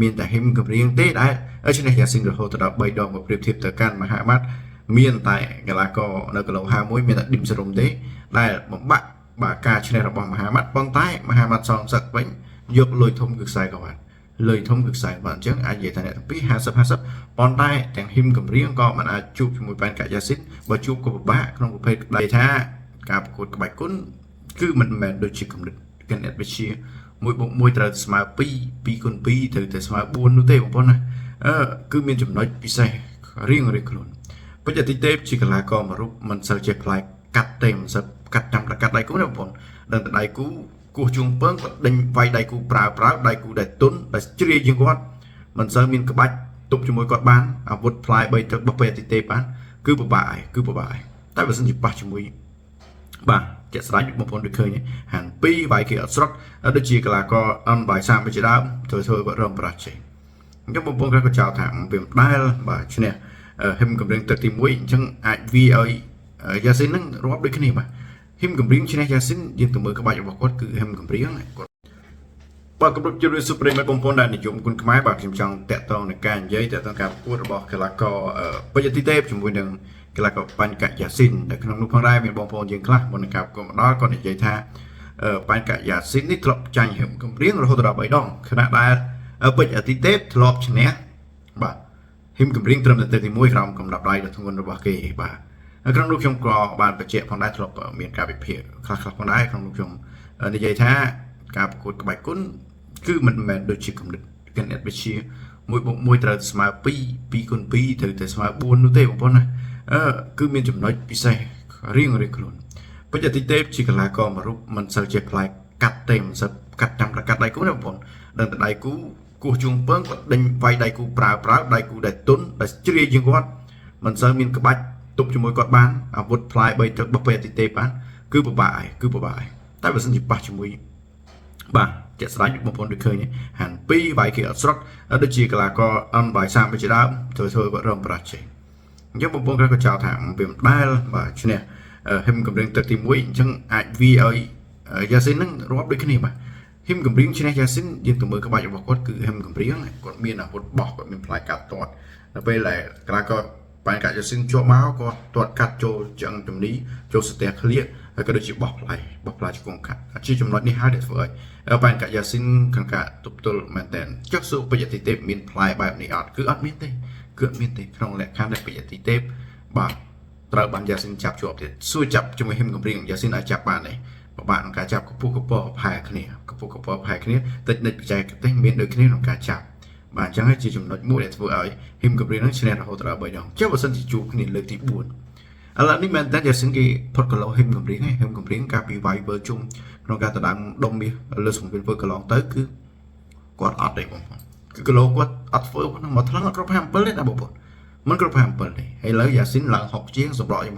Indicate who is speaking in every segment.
Speaker 1: មានតែហ៊ឹមកម្រៀងទេដែលឈ្នះយ៉ាស៊ីនរហូតដល់3ដងបើប្រៀបធៀបទៅកាន់មហាម៉ាត់មានតែកីឡាករនៅគីឡូ51មានតែឌីមសរុំទេដែលបំបាក់បាទការឈ្នះរបស់មហាម៉ាត់ប៉ុន្តែមហាម៉ាត់សងសឹកវិញយកលុយធំគឺខ្សែក្រវ៉ាត់លុយធំគឺខ្សែក្រវ៉ាត់អញ្ចឹងអាចនិយាយថាអ្នកទាំងពីរ50 50ប៉ុន្តែទាំងហ៊ឹមកម្រៀងក៏មិនអាចជួបជាមួយប៉ែនកាយ៉ាស៊ីនបើជួបក៏ពិបាកក្នុងប្រភេទក្តីថាការប្រកួតក្បាច់គុណគឺមិនមែនដូចជាគំនិតគណិតវិទ្យា1បូក1ត្រូវស្មើ2 2គុណ2ត្រូវតែស្មើ4នោះទេបងប្អូនណាអឺគឺមានចំណុចពិសេសរៀងរៀងខ្លួនពេជ្រអតិទេពជាកីឡាករមួយរូបមិនសូវចេះផ្លែកាត់ទេមិនសូវកាត់ចាំតែកាត់ដៃគូណាបងប្អូនដឹងតែដៃគូគោះជួងពើងគាត់ដេញវាយដៃគូប្រើប្រើដៃគូដែលទុនដែលជ្រាយជាងគាត់មិនសូវមានក្បាច់ទប់ជាមួយគាត់បានអាវុធផ្លែ3ទឹករបស់ពេជ្រអតិទេពបានគឺពិបាកហើយគឺពិបាកហើយតែបើសិនជាប៉ះជាមួយបាទជាក់ស្ដែងបងប្អូនដូចឃើញហាង2វាយគេអត់ស្រុតដូចជាកីឡាករអនបាយ30ជាដើមធ្វើធ្វើគាត់រងប្រាជ័យអញ្ចឹងបងប្អូនក៏ចោទថាវាមិនដែលបាទឈ្នះហ៊ឹមកម្រិងទឹកទី1អញ្ចឹងអាចវាឲ្យយ៉ាស៊ីននឹងរាប់ដូចគ្នាបាទហ៊ឹមកម្រិងឈ្នះយ៉ាស៊ីនយើងទៅមើលក្បាច់របស់គាត់គឺហ៊ឹមកម្រិងគាត់បាទគម្រប់ជម្រាបសួរប្រិយមិត្តបងប្អូនដែលនិយមគុណខ្មែរបាទខ្ញុំចង់តាក់ទងនឹងការនិយាយតាក់ទងការប្រកួតរបស់កីឡាករពេជ្រទីទេពជាមួយនឹងកីឡាករបញ្ញកយ៉ាស៊ីនដែលក្នុងនោះផងដែរមានបងប្អូនយើងខ្លះមុននឹងការប្រកួតមកដល់គាត់និយាយថាបញ្ញកយ៉ាស៊ីននេះធ្លាប់ចាញ់ហ៊ឹមកម្រៀងរហូតដល់3ដងខណៈដែលពេជ្រអតិទេពធ្លាប់ឈ្នះបាទហ៊ឹមកម្រៀងត្រឹមតែទឹកទី1ក្រោមកំដាប់ដៃដ៏ធ្ងន់របស់គេបាទហើយក្នុងនោះខ្ញុំក៏បានបញ្ជាក់ផងដែរធ្លាប់មានការវិភាគខ្លះៗផងដែរក្នុងនោះខ្ញុំនិយាយថាការប្រកួតក្បាច់គុណគឺមិនមែនដូចជាគំនិតគណិតវិទ្យា1បូក1ត្រូវស្មើ2 2គុណ2ត្រូវតែស្មើ4នោះទេបងប្អូនណាអឺគឺមានចំណុចពិសេសរៀងរៀងខ្លួនពេជ្រអតិទេពជាកីឡាករមួយរូបមិនសូវចេះផ្លែកាត់ទេមិនសូវកាត់ចាំតែកាត់ដៃគូណាបងប្អូនដឹងតែដៃគូគោះជួងពើងគាត់ដេញវាយដៃគូប្រើប្រើដៃគូដែលទុនដែលជ្រាយជាងគាត់មិនសូវមានក្បាច់ទប់ជាមួយគាត់បានអាវុធផ្លែ3ទឹករបស់ពេជ្រអតិទេពបានគឺពិបាកហើយគឺពិបាកហើយតែបើសិនជាប៉ះជាមួយបាទជាក់ស្ដែងបងប្អូនដូចឃើញហាង2វាយគេអត់ស្រុតដូចជាកីឡាករអនបាយ30ជាដើមធ្វើធ្វើគាត់រងប្រាជ័យអញ្ចឹងបងប្អូនក៏ចោទថាវាមិនដែលបាទឈ្នះហ៊ឹមកម្រិងទឹកទី1អញ្ចឹងអាចវាឲ្យយ៉ាស៊ីននឹងរាប់ដូចគ្នាបាទហ៊ឹមកម្រិងឈ្នះយ៉ាស៊ីនយើងទៅមើលក្បាច់របស់គាត់គឺហ៊ឹមកម្រិងគាត់មានអាវុធបោះគាត់មានផ្លែកាត់ទាត់ដល់ពេលដែលកីឡាករបែនកាយ៉ាស៊ីនជាប់មកគាត់ទាត់កាត់ចូលចឹងជំនីចូលស្ទះឃ្លៀកហើយក៏ដូចជាបោះផ្លែបោះផ្លែជង្គង់កាត់ជាចំណុចនេះហើយដែលធ្វើឲ្យបែនកាយ៉ាស៊ីនក្នុងការទប់ទល់មែនតើចុះសួរពេជ្រអតិទេពមានផ្លែបែបនេះអត់គឺអត់មានទេគឺអត់មានទេក្នុងលក្ខខណ្ឌដែលពេជ្រអតិទេពបាទត្រូវបានយ៉ាស៊ីនចាប់ជាប់ទៀតសួរចាប់ជាមួយហ៊ឹមកម្រៀងយ៉ាស៊ីនអាចចាប់បានទេពិបាកក្នុងការចាប់កពុះកពផែគ្នាកពុះកពផែគ្នាតិចនិចបច្ចេកទេសមានដូចគ្នាក្នុងការចាប់បាទអញ្ចឹងជាចំណុចមួយដែលធ្វើឲ្យហ៊ឹមកម្រៀងនឹងឈ្នះរហូតដល់3ដងចុះបើសិនជាជួបគ្នាលើកទី4ឥឡូវនេះមែនតើយ៉ាស៊ីនគេផុតគីឡូហ៊ឹមកម្រៀងឯងហ៊ឹមកម្រៀងកាលពីវាយវើជុំក្នុងការដណ្ដើមដុំមាសលើសង្វៀនធ្វើកន្លងទៅគឺគាត់អត់ទេបងប្អូនគឺគីឡូគាត់អត់ធ្វើហ្នឹងមកថ្លឹងអត់គ្រប់57ទេណាបងប្អូនមិនគ្រប់57ទេហើយឥឡូវយ៉ាស៊ីនឡើង6ជាងសម្រក់ខ្ញុំ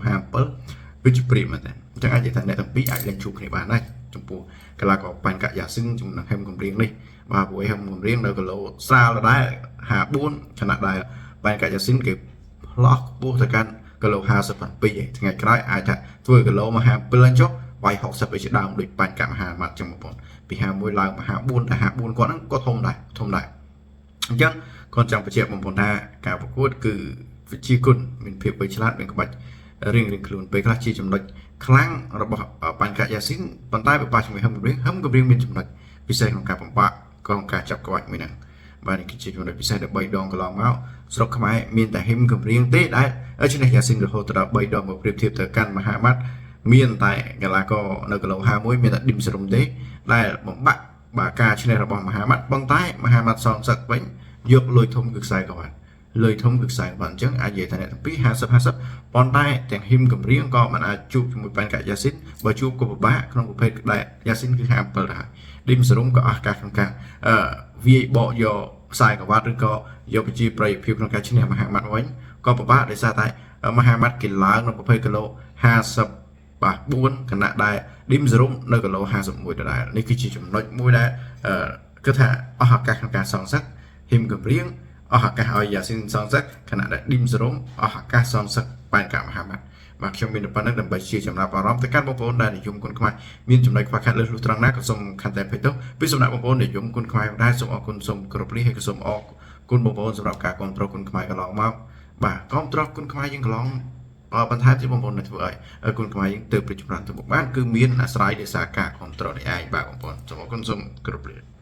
Speaker 1: 57វាជាព្រាមមែនតើអញ្ចឹងអាចនិយាយថាអ្នកទាំងពីរអាចលេងជួបគ្នាបានដែរចំពោះកីឡាករបាញ់កាក់យ៉ាស៊ីនជាមួយនឹងហ៊ឹមកម្រៀងនេះបាទព្រោះហ៊ឹមកម្រៀងនៅគីឡូស្រាលដែរ54ខណៈដែលបាញ់កាក់យ៉ាស៊ីនគេផ្លោះខ្ពស់ទៅកាន់គីឡូ57ឯងថ្ងៃក្រោយអាចថាធ្វើគីឡូមក57ឡើងចុះវាយ60ឯជាដើមដូចបាញ់កាក់មហាម៉ាត់ចឹងបងប្អូនពី51ឡើងមក54តែ54គាត់ហ្នឹងក៏ធំដែរធំដែរអញ្ចឹងគាត់ចង់បញ្ជាក់បងប្អូនថាការប្រកួតគឺវិជាគុណមានភាពវៃឆ្លាតមានក្បាច់រៀងរៀងខ្លួនពេលខ្លះជាចំណុចខ្លាំងរបស់បញ្ញកាយ៉ាស៊ីនប៉ុន្តែបើប៉ះជាមួយហ៊ឹមកម្រៀងហ៊ឹមកម្រៀងមានចំណុចពិសេសក្នុងការបំបាក់ក្នុងការចាប់ក្បាច់មួយហ្នឹងបាទនេះគឺជាចំណុចពិសេសដែល3ដងកន្លងមកស្រុកខ្មែរមានតែហ៊ឹមកម្រៀងទេដែលឈ្នះយ៉ាស៊ីនរហូតដល់3ដងមកប្រៀបធៀបទៅកាន់មហាម៉ាត់មានតែកីឡាករនៅគីឡូ51មានតែឌីមសរុំទេដែលបំបាក់បាទការឈ្នះរបស់មហាម៉ាត់ប៉ុន្តែមហាម៉ាត់សងសឹកវិញយកលុយធំគឺខ្សែក្រវ៉ាត់លុយធំគឺខ្សែក្រវ៉ាត់អញ្ចឹងអាចនិយាយថាអ្នកទាំងពីរ50 50ប៉ុន្តែទាំងហ៊ឹមកម្រៀងក៏មិនអាចជួបជាមួយបញ្ញកាយ៉ាស៊ីនបើជួបក៏ពិបាកក្នុងប្រភេទដែលយ៉ាស៊ីនគឺ57ដែរឌីមសរុំក៏អស់ការក្នុងការអឺវាយបកយកខ្សែក្រវ៉ាត់ឬក៏យកប្រជាប្រិយភាពក្នុងការឈ្នះមហាម៉ាត់វិញក៏ពិបាកដោយសារតែមហាម៉ាត់គេឡើងក្នុងប្រភេទគីឡូ50បាទ4ខណៈដែលឌីមសរុំនៅគីឡូ51ដដែលនេះគឺជាចំណុចមួយដែលអឺគឺថាអស់ឱកាសក្នុងការសងសឹកហ៊ឹមកម្រៀងអស់ឱកាសឲ្យយ៉ាស៊ីនសងសឹកខណៈដែលឌីមសរុំអស់ឱកាសសងសឹកបែនកាមហាម៉ាត់ បាទខ្ញុំមានតែប៉ុណ្្នឹងដើម្បីជាចំណាប់អារម្មណ៍ទៅកាន់បងប្អូនដែលនិយមគុនខ្មែរមានចំណុចខ្វះខាតលើសលុះត្រង់ណាក៏សូមខន្តីអភ័យទោសពីសំណាក់បងប្អូននិយមគុនខ្មែរដែរសូមអរគុណសូមគោរពលាហើយក៏សូមអរគុណបងប្អូនសម្រាប់ការគ្រប់គ្រងគុនខ្មែរកន្លងមកបាទគ្រប់គ្រងគុនខ្មែរយើងកន្លងបន្ថែមទៀតបងប្អូនដែលធ្វើឲ្យគុនខ្មែរយើងទៅប្រចម្រើនទៅមុខបានគឺមានអាស្រ័យដោយសារការគ្រប់គ្រងនេះឯងបាទបងប្អូនសូមអរគុណសូមគោរពលា។